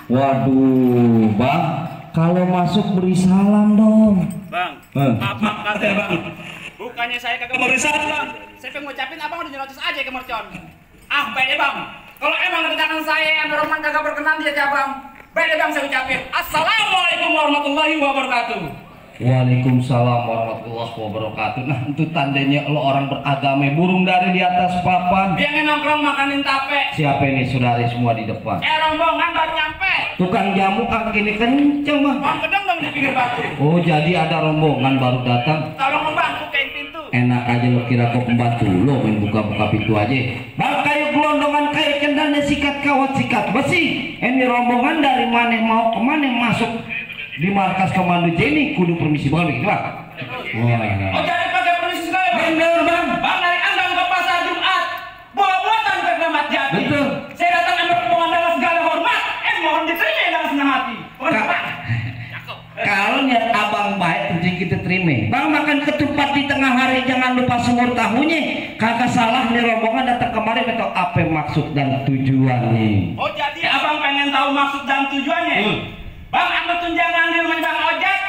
Waduh, Bang, kalau masuk beri salam dong. Bang, maaf kata Bang. Bukannya saya kagak mau salam, Bang. Saya pengen ngucapin abang udah nyerocos aja ke mercon. Ah, beda Bang. Kalau emang kedatangan saya yang roman kagak berkenan dia ya Bang. Beda Bang saya ucapin. Assalamualaikum warahmatullahi wabarakatuh. Waalaikumsalam warahmatullahi wabarakatuh. Nah, itu tandanya lo orang beragama, burung dari di atas papan. Dia nongkrong makanin tape. Siapa ini saudari semua di depan? Rombongan baru nyampe. Tukang jamu kaki ini kenceng, Bang. Bang kedeng Bang di pinggir batu. Oh, jadi ada rombongan baru datang. Tolong membantu bukain pintu. Enak aja lo kira kau pembantu lo main buka-buka pintu aja. Bang, kayu gelondongan kayu kendalnya sikat kawat sikat besi. Ini rombongan dari mana mau kemana masuk di markas komando Jenny kudu permisi Bang gitu Bang. Oh jadi pakai permisi saya Bang? Bener Bang. Bang narik andang ke pasar Jumat buah-buatan ke Kramat Jati. Betul. Saya datang ambil rombongan dengan segala hormat. Mohon diterima dengan senang hati. Kalau niat abang baik tentu kita terima. Bang makan ketupat di tengah hari jangan lupa semur tahunya. Kagak salah nih rombongan datang kemarin atau apa maksud dan tujuannya. Oh jadi abang pengen tahu maksud dan tujuannya? Bang ambil tunjangan di rumah Bang Ojek.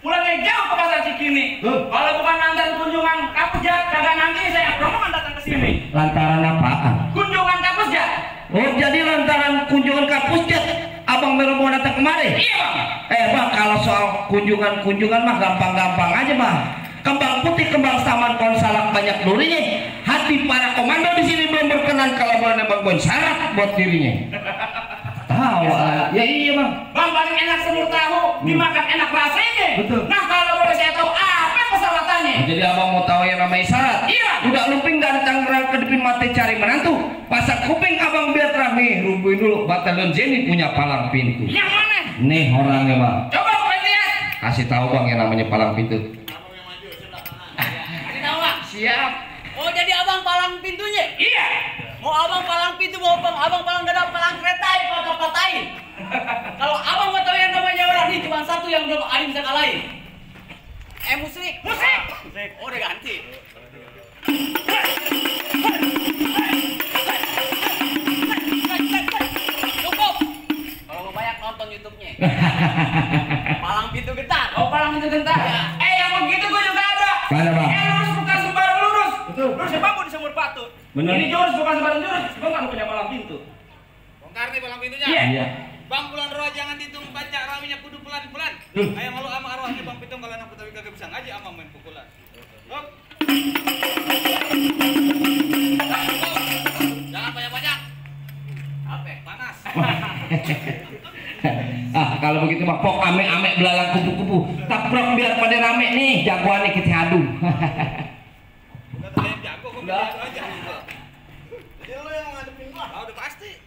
Pulangnya jauh ke pasar Cikini. Kalau bukan antar kunjungan Kapusjat kagak nanti saya rombongan datang ke sini. Lantaran apaan? Kunjungan Kapusjat. Oh jadi lantaran kunjungan Kapusjat abang rombongan datang kemarin? Iya Bang. Bang kalau soal kunjungan mah gampang-gampang aja Bang. Kembang putih, kembang saman, pohon salak banyak durinya. Hati para komando di sini belum berkenan kalau boleh nembak pohon syarat buat dirinya. Tahu ya iya Bang. Bang paling enak semur tahu, dimakan enak rasanya. Betul. Nah kalau boleh saya tahu apa persyaratannya? Jadi abang mau tahu yang namanya syarat? Iya. Udah lumping dari Tangerang ke depan mati cari menantu. Pasak kuping abang biar terang nih. Rubuhin dulu batalion Jenny punya palang pintu. Yang mana? Nih orangnya Bang. Coba bukan lihat. Kasih tahu Bang yang namanya palang pintu. Kasih tahu Bang. Siap. Oh jadi abang palang pintunya? Iya. Mau abang palang pintu, mau abang palang dada, palang kereta, patah-patahin. Kalau abang mau tahu yang namanya orang ini cuma satu yang belum ada bisa kalahin. Musik. Musik. Oh udah ganti. Cukup. Kalau mau banyak nonton YouTube-nya. Palang pintu gentar. Oh palang pintu gentar. Ya. Yang begitu gue juga ada. Mana Bang? Lurus bukan sembarang lurus. Betul. Lurusnya bambu di sumur batu. Bener. Ini jurus bukan sembarang jurus. Gue kan punya palang pintu. Bongkar nih palang pintunya. Iya. Bang bulan roh jangan dihitung baca rawinya kudu pelan-pelan. Ayo malu ama arwahnya Bang Pitung kalau anak Betawi kagak bisa ngaji ama main pukulan. Hop. Jangan banyak-banyak. Apa? Panas. Kalau begitu mah pok ame-ame belalang kupu-kupu. Taprok biar pada rame nih jagoannya kita adu. Udah terlihat jago kok Udah. gitu aja. Jadi lu yang ngadepin gua? Ah, udah pasti.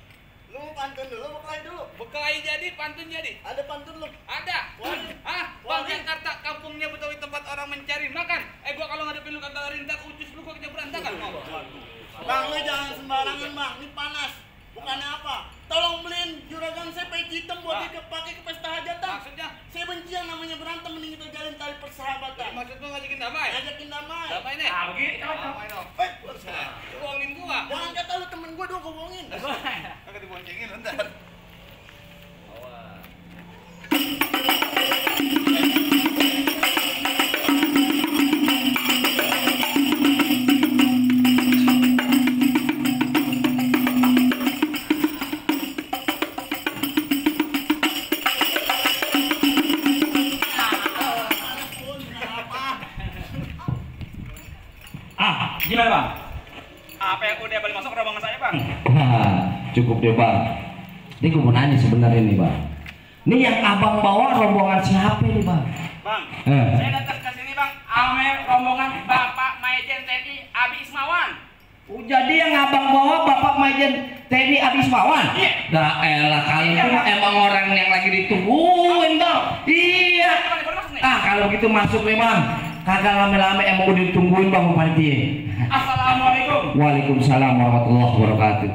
Lu pantun dulu, bekelai dulu. Bekelai jadi, pantun jadi. Ada pantun lu? Ada. Bang Jakarta kampungnya Betawi tempat orang mencari makan. Gua kalau ngadepin lu kagak rintak ucus lu kok berantakan. Bang lu jangan sembarangan bang, ini panas. Bukannya apa? Tolong beliin juragan saya peci hitam buat dipakai ke pesta hajatan. Maksudnya? Saya benci yang namanya berantem, mending kita jalin tali persahabatan. Maksud lu ngajakin damai? Ngajakin damai. Damai nih. Begitu. Damai dong. Bohongin gua. Jangan kata lu temen gua dong, gua bohongin. Kagak diboncengin lu ntar. Gimana Bang? Apa yang udah paling masuk ke rombongan saya Bang? Wah, cukup deh Bang. Ini gue mau nanya sebenarnya nih Bang. Ini yang abang bawa rombongan siapa nih Bang? Bang, saya datang ke sini Bang, ame rombongan Bapak Majen TNI Abi Ismawan. Oh, jadi yang abang bawa Bapak Majen TNI Abi Ismawan? Iya. Dah elah kalian itu emang orang yang lagi ditungguin Bang. Iya. Kalau gitu masuk nih Bang. Kagak lama-lama emang udah ditungguin Bang panitia. Assalamualaikum. Waalaikumsalam warahmatullahi wabarakatuh.